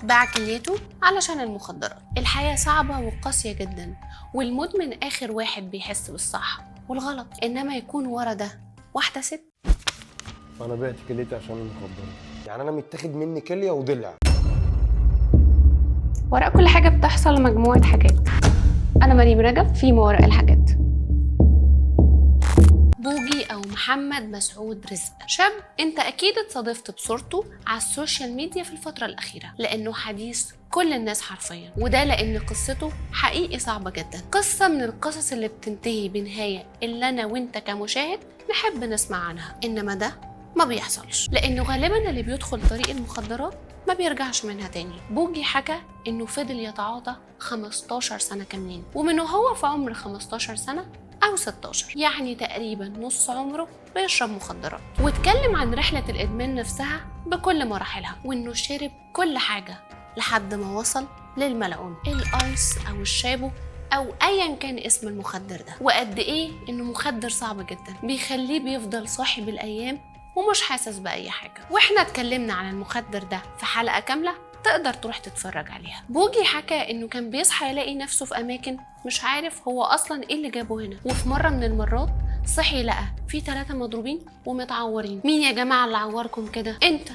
باع كليته علشان المخدرات. الحياة صعبة وقاسية جدا، والمدمن آخر واحد بيحس بالصح والغلط، إنما يكون ورا ده واحدة ست. انا بعت كليتي عشان المخدرات، يعني انا متاخد مني كليه وضلع. وراء كل حاجة بتحصل مجموعة حاجات. أنا مريم رجب في ما وراء الحاجات. بوجي أو محمد مسعود رزق، شاب أنت أكيد اتصادفت بصورته على ال social media في الفترة الأخيرة، لأنه حديث كل الناس حرفيا، وده لأن قصته حقيقي صعبة جدا. قصة من القصص اللي بتنتهي بنهاية اللي أنا وأنت كمشاهد نحب نسمع عنها، إنما ده ما بيحصلش، لأنه غالبا اللي بيدخل طريق المخدرات ما بيرجعش منها تاني. بوجي حكى إنه فضل يتعاطى 15 سنة كاملين، ومن وهو في عمر 15 سنة أو 16، يعني تقريبا نص عمره بيشرب مخدرات. واتكلم عن رحلة الإدمان نفسها بكل مراحلها، وإنه شرب كل حاجة لحد ما وصل للملعون الآيس أو الشابو أو أيا كان اسم المخدر ده، وقد إيه إنه مخدر صعب جدا بيخليه بيفضل صاحي بالأيام ومش حاسس بأي حاجة. وإحنا اتكلمنا عن المخدر ده في حلقة كاملة تقدر تروح تتفرج عليها. بوجي حكى إنه كان بيصحى يلاقي نفسه في أماكن مش عارف هو أصلا إيه اللي جابه هنا، وفي مرة من المرات صحي لقى في 3 مضروبين ومتعورين. مين يا جماعة اللي عوركم كده؟ أنت.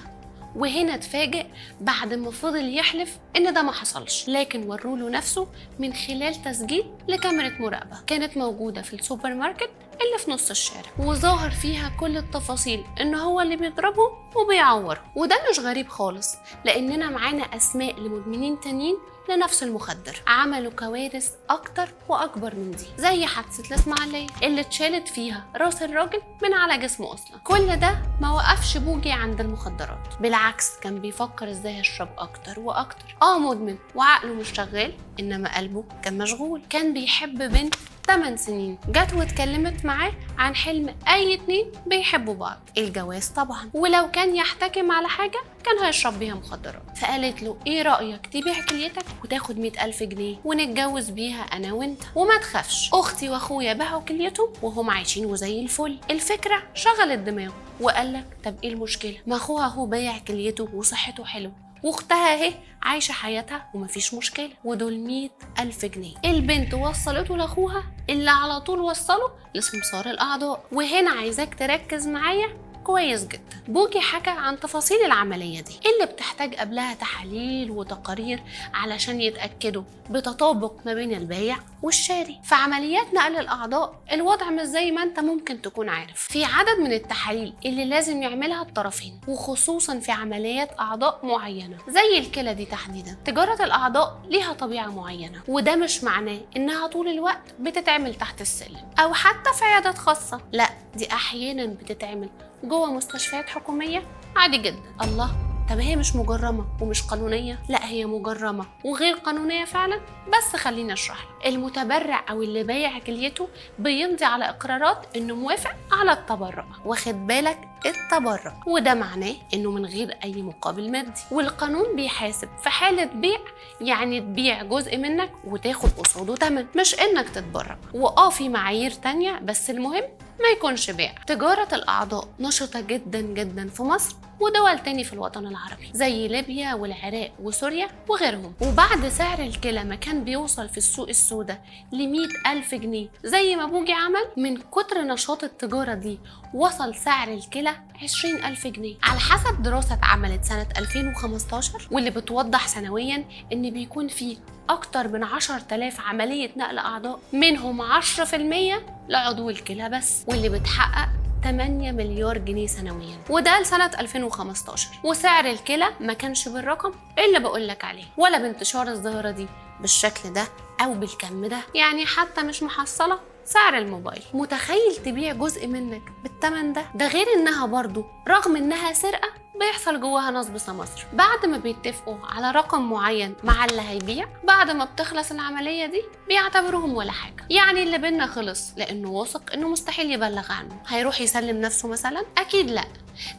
وهنا اتفاجئ بعد ما فضل يحلف ان ده ما حصلش، لكن وروله نفسه من خلال تسجيل لكاميرا مراقبة كانت موجودة في السوبر ماركت اللي في نص الشارع، وظاهر فيها كل التفاصيل ان هو اللي بيضربه وبيعوره. وده مش غريب خالص، لاننا معانا اسماء لمدمنين تانيين لنفس المخدر عملوا كوارث اكتر واكبر من دي، زي حادثة الاسماعيلية اللي اتشالت فيها راس الراجل من على جسمه اصلا. كل ده ما وقفش بوجي عند المخدرات، بالعكس كان بيفكر ازاي هشرب اكتر واكتر. مدمن وعقله مش شغال، انما قلبه كان مشغول. كان بيحب بنت 8 سنين، جت واتكلمت معاه عن حلم اي 2 بيحبوا بعض، الجواز طبعا، ولو كان يحتكم على حاجة كان هيشرب بيها مخدرات. فقالت له ايه رأيك تبيع كليتك وتاخد 100,000 جنيه ونتجوز بيها انا وانت، وما تخافش اختي واخويا باعوا كليتهم وهم عايشين وزي الفل. الفكرة شغلت دماغه وقال لك طب ايه المشكلة، ما اخوها هو بايع كليته وصحته حلوة، واختها اهي عايشة حياتها ومفيش مشكلة، ودول 100,000 جنيه. البنت وصلته لاخوها اللي على طول وصله لسمسار الاعضاء. وهنا عايزاك تركز معايا كويس جدا. بوجي حكى عن تفاصيل العملية دي اللي بتحتاج قبلها تحاليل وتقارير علشان يتأكدوا بتطابق ما بين البايع والشاري. في عمليات نقل الأعضاء الوضع مش زي ما انت ممكن تكون عارف، في عدد من التحاليل اللي لازم يعملها الطرفين، وخصوصا في عمليات أعضاء معينة زي الكلى دي تحديدا. تجارة الأعضاء ليها طبيعة معينة، وده مش معناه إنها طول الوقت بتتعمل تحت السلم أو حتى في عيادات خاصة، لا دي أحيانا بتتعمل جوه مستشفيات حكومية عادي جدا. الله، طب هي مش مجرمة ومش قانونية؟ لا هي مجرمة وغير قانونية فعلا، بس خلينا اشرح لك. المتبرع او اللي بايع كليته بيمضي على اقرارات انه موافق على التبرع، واخد بالك التبرع، وده معناه انه من غير اي مقابل مادي، والقانون بيحاسب في حالة بيع، يعني تبيع جزء منك وتاخد قصاده ثمن، مش انك تتبرع. في معايير تانية بس المهم ما يكونش بيع. تجارة الأعضاء نشطة جدا جدا في مصر ودول تاني في الوطن العربي زي ليبيا والعراق وسوريا وغيرهم. وبعد سعر الكلى ما كان بيوصل في السوق السوداء ل100,000 جنيه زي ما بوجي عمل، من كتر نشاط التجارة دي وصل سعر الكلى 20,000 جنيه على حسب دراسة اتعملت سنة 2015، واللي بتوضح سنويا إن بيكون فيه أكتر من 10,000 عملية نقل أعضاء، منهم 10% لعضو الكلى بس، واللي بتحقق 8 مليار جنيه سنويا، وده لسنة 2015. وسعر الكلى ما كانش بالرقم اللي بقولك عليه، ولا بانتشار الظاهرة دي بالشكل ده أو بالكم ده، يعني حتى مش محصلة سعر الموبايل. متخيل تبيع جزء منك بالثمن ده؟ ده غير انها برضو رغم انها سرقة بيحصل جواها نصب سمسرة. بعد ما بيتفقوا على رقم معين مع اللي هيبيع، بعد ما بتخلص العملية دي بيعتبروهم ولا حاجة، يعني اللي بينا خلص لأنه واثق إنه مستحيل يبلغ عنه. هيروح يسلم نفسه مثلا؟ أكيد لأ.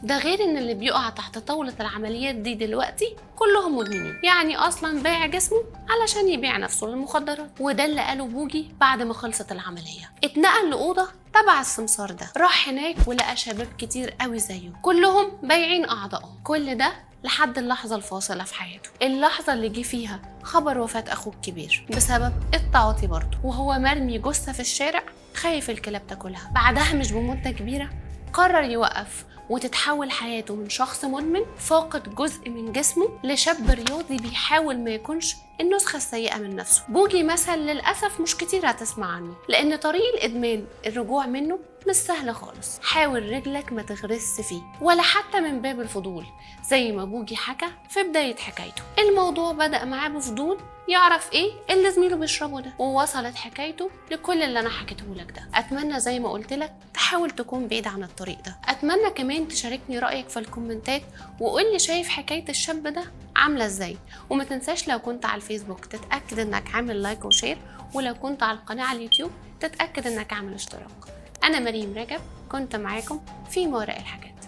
ده غير ان اللي بيقع تحت طاولة العمليات دي دلوقتي كلهم مدمنين، يعني اصلا بايع جسمه علشان يبيع نفسه للمخدرات. وده اللي قاله بوجي بعد ما خلصت العملية. اتنقل لأوضة تبع السمسار ده، راح هناك ولقى شباب كتير قوي زيه كلهم بايعين اعضائهم. كل ده لحد اللحظة الفاصلة في حياته، اللحظة اللي جه فيها خبر وفاة أخوه الكبير بسبب التعاطي برضه، وهو مرمي جثة في الشارع خايف الكلاب تاكلها. بعدها مش بمدة كبيرة قرر يوقف، وتتحول حياته من شخص مدمن فاقد جزء من جسمه لشاب رياضي بيحاول ما يكونش النسخة السيئة من نفسه. بوجي مثل للأسف مش كتير هتسمع عنه، لأن طريق الإدمان الرجوع منه مش سهل خالص. حاول رجلك ما تغرس فيه ولا حتى من باب الفضول، زي ما بوجي حكى في بداية حكايته. الموضوع بدأ معاه بفضول يعرف ايه اللي زميله بيشربه ده، ووصلت حكايته لكل اللي انا حكيته لك ده. اتمنى زي ما قلت لك تحاول تكون بعيد عن الطريق ده. اتمنى كمان تشاركني رايك في الكومنتات وقول لي شايف حكاية الشاب ده عامله ازاي. وما تنساش لو كنت على الفيسبوك تتاكد انك عامل like و share، ولو كنت على القناة على اليوتيوب تتاكد انك عامل اشتراك. انا مريم رجب، كنت معاكم في ما وراء الحاجات.